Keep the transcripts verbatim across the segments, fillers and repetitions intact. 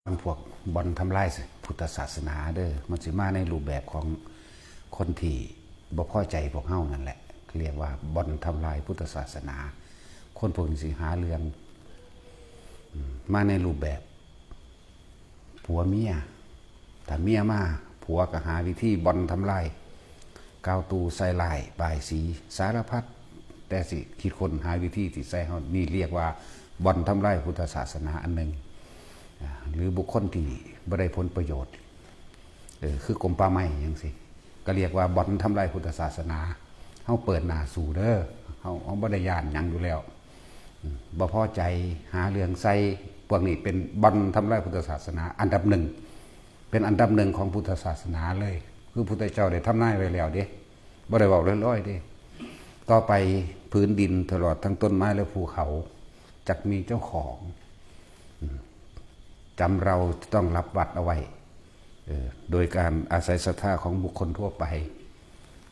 พวกบ่อนทำลายพุทธศาสนาเด้อ มันสิมาในรูปแบบของคนที่บ่พอใจพวกเฮานั่นแหละ เรียกว่าบ่อนทำลายพุทธศาสนา คนพวกนี้สิหาเรื่อง อืม มาในรูปแบบ ผัวเมีย ถ้าเมียมา ผัวก็หาวิธีบ่อนทำลาย กล่าวตู่ใส่ร้ายป้ายสี สารพัด แต่สิคิดค้นหาวิธีที่ใส่เฮา นี่เรียกว่าบ่อนทำลายพุทธศาสนาอันหนึ่ง อ่า หรือบุคคลที่บ่ได้ผลประโยชน์ เออ คือกรมป่าไม้จั่งซี้ ก็เรียกว่าบ่อนทำลายพุทธศาสนา เฮาเปิดหน้าสู้เด้อ เฮา เฮาบ่ได้ย้านหยังอยู่แล้ว อืม บ่พอใจ หาเรื่องใส่ พวกนี้เป็นบ่อนทำลายพุทธศาสนาอันดับหนึ่ง เป็นอันดับหนึ่งของพุทธศาสนาเลย คือพุทธเจ้าได้ทำนายไว้แล้วเด้ บ่ได้เว้าลอยๆเด้ ต่อไปผืนดินตลอดทั้งต้นไม้และภูเขา จักมีเจ้าของ อืม จำเราจะต้องรับวัดเอาไว้ เออ โดยการอาศัยศรัทธาของบุคคลทั่วไป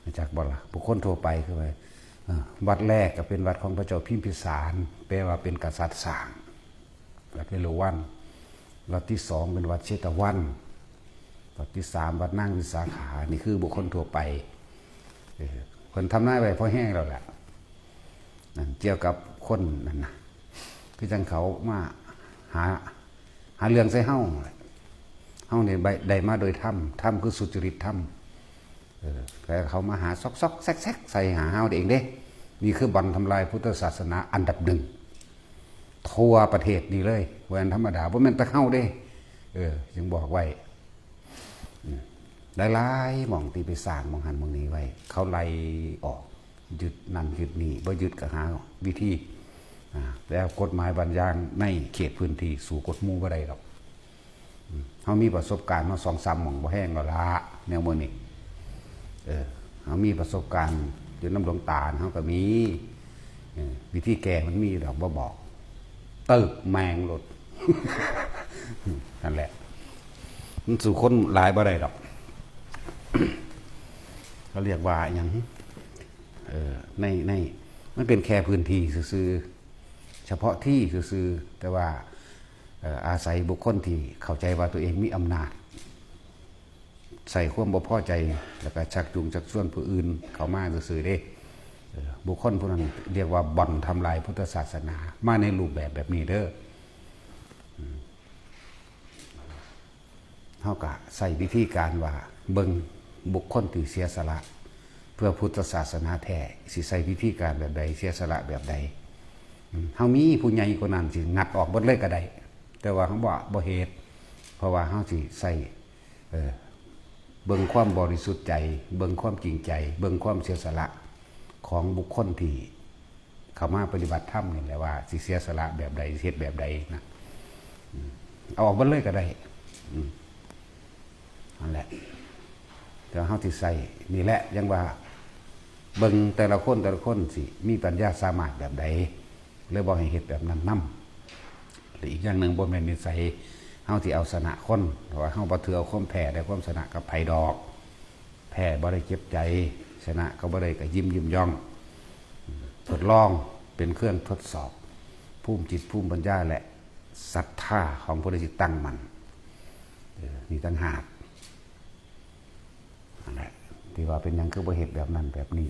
รู้จักบ่ล่ะ บุคคลทั่วไปคือว่า เออ วัดแรกก็เป็นวัดของพระเจ้าพิมพิสาร แปลว่าเป็นกษัตริย์สร้าง วัดเวฬุวัน วัดที่สองเป็นวัดเชตวัน วัดที่สามวัดนางวิสาขา นี่คือบุคคลทั่วไป เออ เพิ่นทำนายไว้พอแฮงแล้วแหละ นั่นเกี่ยวกับคนนั่นนะ คือจั่งเขามาหา หาเรื่องใส่เฮา เฮานี่ได้ ได้มาโดยธรรม ธรรมคือสุจริตธรรม เออ แต่เขามาหาซอกๆแซกๆใส่หาเฮาเองเด้ นี่คือบ่อนทำลายพุทธศาสนาอันดับหนึ่ง ทั่วประเทศนี่เลย บ่แม่นธรรมดา บ่แม่นแต่เฮาเด้ เออ จึงบอกไว้ อืม หลายๆหม่องที่ไปสร้างหม่องหั้นหม่องนี้ไว้ เขาไล่ออก ยึดนั่นยึดนี่ บ่ยึดก็หาวิธี อ่า แล้วกฎหมายบางอย่างในเขตพื้นที่สู้กฎหมู่บ่ได้ดอก อืม เฮามีประสบการณ์มาสองสามหม่องบ่แฮงแล้วละ แนวมื้อนี้ เออ เฮามีประสบการณ์อยู่นำหลวงตา เฮาก็มี เออ วิธีแก้มันมีดอก บ่บอก ตึกแม่งโลด นั่นแหละ มันสู้คนหลายบ่ได้ดอก เขาเรียกว่าหยัง เออ ใน ใน มันเป็นแค่พื้นที่ซื่อๆ เฉพาะที่ซื่อๆ แต่ว่า เอ่อ อาศัยบุคคลที่เข้าใจว่าตัวเองมีอำนาจ ใส่ความบ่พอใจ แล้วก็ชักจูงชักชวนผู้อื่นเข้ามาซื่อๆเด้ เออ บุคคลผู้นั้นเรียกว่าบ่อนทำลายพุทธศาสนา มาในรูปแบบแบบนี้เด้อ อืม เฮาก็ใช้วิธีการว่าเบิ่งบุคคลที่เสียสละ เพื่อพุทธศาสนาแท้ สิใช้วิธีการแบบใด เสียสละแบบใด อืม เฮามีผู้ใหญ่กว่านั้นสิงัดออกเบิดเลยก็ได้ แต่ว่าเฮาบ่ บ่เฮ็ด เพราะว่าเฮาสิใช้ เออ เบิ่งความบริสุทธิ์ใจ เบิ่งความจริงใจ เบิ่งความเสียสละของบุคคลที่เข้ามาปฏิบัติธรรมนี่แหละว่าสิเสียสละแบบใด สิเฮ็ดแบบใดนะ อืม เอาออกเบิดเลยก็ได้ อืม นั่นแหละ แต่เฮาสิใช้นี่แหละ ยังว่า เบิ่งแต่ละคน แต่ละคนสิมีปัญญาสามารถแบบใด เลยบ่ให้เฮ็ดแบบนั้นนำ และอีกอย่างหนึ่งบ่แม่นนิสัยเฮาที่เอาชนะคน เพราะว่าเฮาบ่ถือเอาความแพ้และความชนะกับไผดอก แพ้บ่ได้เจ็บใจ ชนะก็บ่ได้ก็ยิ้มยิ้มย่อง ทดลองเป็นเครื่องทดสอบ ภูมิจิตภูมิปัญญาและศรัทธาของผู้ใดที่ตั้งมั่น เออ นี่ต่างหาก นั่นแหละ ที่ว่าเป็นหยังคือบ่เฮ็ดแบบนั้นแบบนี้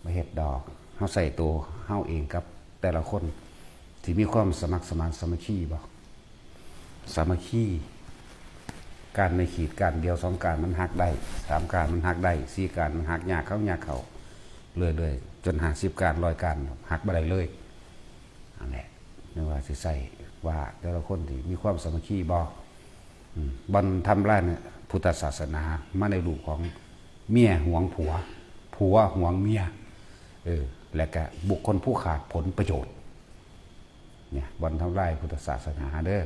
บ่เฮ็ดดอก เฮาใช้ตัวเฮาเองกับแต่ละคน ที่มีความสมัครสมานสามัคคีบ่ สามัคคี ก้านไม้ขีดก้านเดียว สองก้านมันหักได้ สามก้านมันหักได้ สี่ก้านมันหักยากเข้ายากเข้า เรื่อยๆ จนห้าสิบก้าน ร้อยก้าน หักบ่ได้เลย นั่นแหละ นึกว่าสิใช้ว่าแต่ละคนที่มีความสามัคคีบ่ อืม บ่อนทำลายเนี่ยพุทธศาสนามาในรูปของเมียหวงผัว ผัวหวงเมีย เออ และก็บุคคลผู้ขาดผลประโยชน์ เนี่ย บ่อนทำลายพุทธศาสนาเด้อ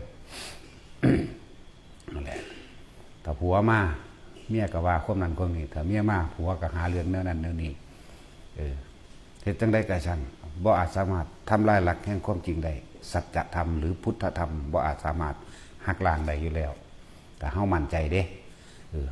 นั่นแหละ ถ้าผัวมา เมียก็ว่าความนั้นความนี้ ถ้าเมียมา ผัวก็หาเรื่องแนวนั้นแนวนี้ เออ เฮ็ดจั่งใดก็ช่าง บ่อาจสามารถทำลายหลักแห่งความจริงได้ สัจธรรมหรือพุทธธรรม บ่อาจสามารถหักล้างได้อยู่แล้ว ถ้าเฮามั่นใจเด้ เออ